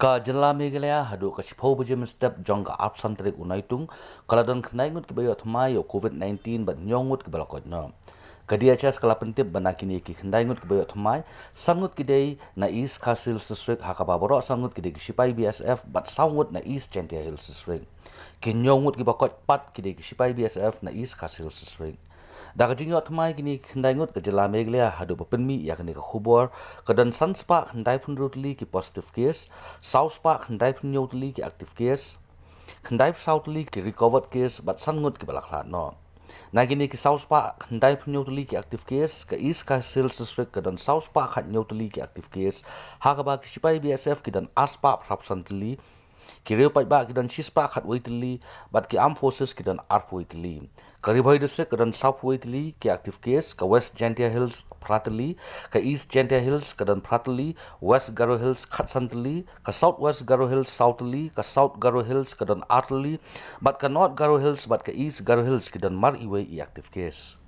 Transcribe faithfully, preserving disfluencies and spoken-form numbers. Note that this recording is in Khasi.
Ka jylla Meghalaya haduh ka shiphew baje mynstep jong ka arphew san tarik u Naitung ka la don khyndai ngut kiba ïoh thymmai ïa u COVID nineteen bad hynñiew ngut kiba la koit noh. Ka D H S ka la pyntip ba na kine ki khyndai ngut kiba ïoh thymmai, san ngut ki dei na East Khasi Hills District, ha kaba baroh san ngut ki dei ki shipai B S F bad saw ngut na East Jaintia Hills District. Ki hynñiew ngut kiba koit pat ki dei ki shipai B S F na East Khasi Hills District. Da ka jingïoh thymmai kine ki khyndai ngut, ka jylla Meghalaya haduh ba pynmih ïa kane ka khubor ka don san spah khyndai phew hynriew tylli ki positive case, saw spah khyndai phew hynñiew tylli ki active case, khyndai phew saw tylli ki recovered case bad san ngut kiba la khlad noh. Na kine ki saw spah khyndai phew hynñiew tylli ki active case, ka East Khasi Hills District ka don saw spah khat hynñiew tylli ki active case, ha kaba ki shipai B S F ki don ar spah phra phew san tylli, ki riew paidbah ki don shi spah khat wei tylli, bad ki Armed Forces ki don ar phew wei tylli. Ka Ri Bhoi District ka don saw phew wei tylli ki active case, ka West Jaintia Hills phra tylli, ka East Jaintia Hills ka don phra tylli, West Garo Hills khatsan tylli, ka South West Garo Hills saw tylli, ka South Garo Hills ka don ar tylli, bad ka North Garo Hills bad ka East Garo Hills ki don mar iwei i active case.